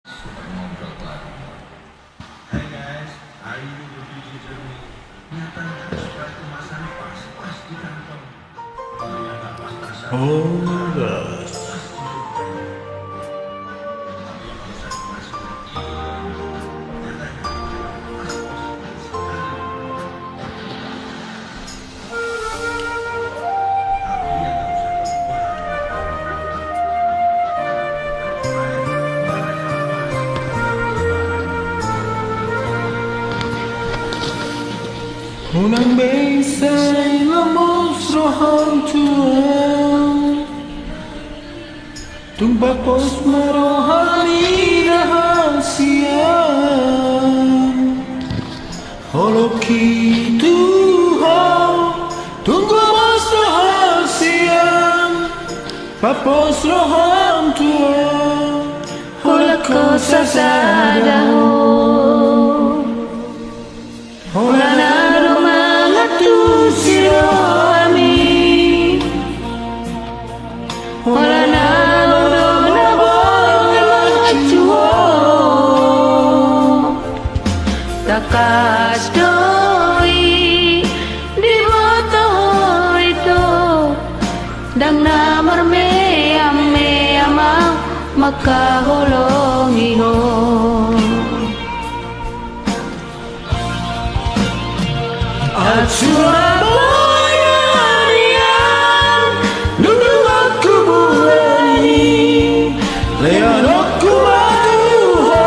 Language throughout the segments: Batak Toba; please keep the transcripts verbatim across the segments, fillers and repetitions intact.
Hai guys, hari ini gue video journey. Nyata nggak ada sepatu masang pas-pas di kantong. Kalau yang nggak pas-pasan, horas. Pas di kantong. Tapi yang bisa masuk, nyata nggak ada pas-pas. Unang be sai lomos roham Tuhan. Tung papos ma roha ni na hasian. Holongki Tuhan, tung gomos do hasian. Papos roham Tuhan, holan ho sasada ho. Holan Ho do mangantusi rohami. Holan Ho do na boi mangantusi ho. Tangkas do i diboto ho ito. Ndang na marmeam-meam ahu mangkaholongi ho. Ahu sura boi nian, nungnung ho tu bulan i, lehonon hu ma tu ho,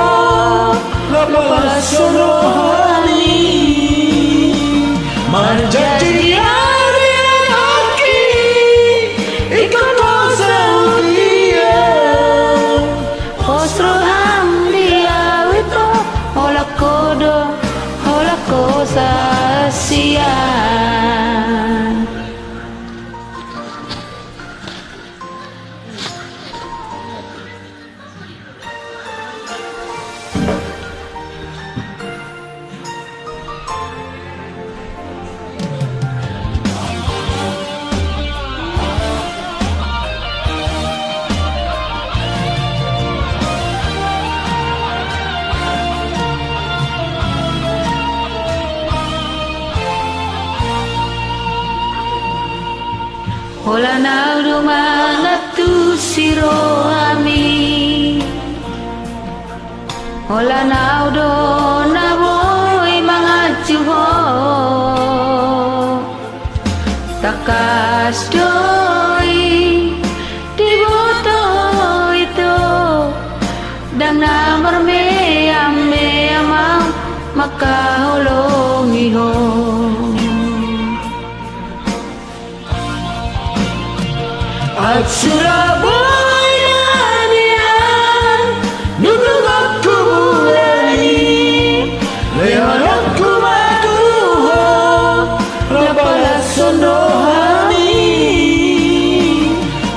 rap halashon rohami. Manjadi ari ni rohangki, ingkon ho saut dia. Pos roham di ahu ito, holan ho do, holan ho sasada. Holan Ho do mangantusi rohami. Holan Ho do na boi mangantusi ho. Tangkas do i diboto ho ito. Ndang na marmeam-meam ahu mangkaholongi ho. Ahu sura boi nian, nungnung ho tu bulan i, lehonon hu ma tu ho, rap halashon rohami.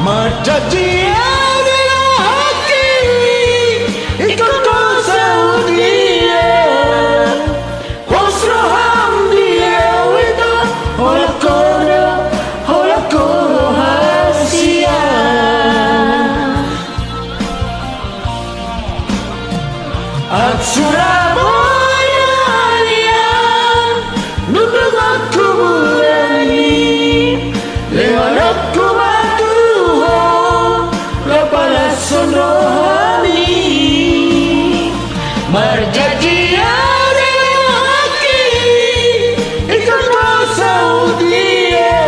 Manjadi ari ni rohangki, ingkon ho saut dia. Pos roham di ahu ito, holan ho do, holan ho do hasian. Ahu sura boi nian, nungnung ho tu bulan i, lehonon hu ma tu ho, rap halashon rohami. Manjadi ari ni rohangki, ingkon ho saut dia.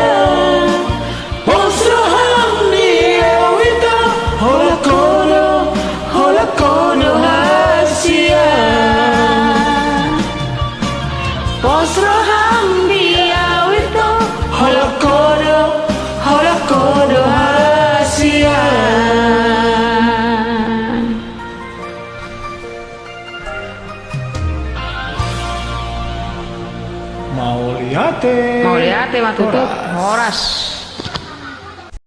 Pos roham di ahu ito, holan ho do, holan ho do hasian. Pos roham di ahu ito, holan ho do, holan ho do hasian. Mauliate. Mauliate ma tutu. Horas. Horas.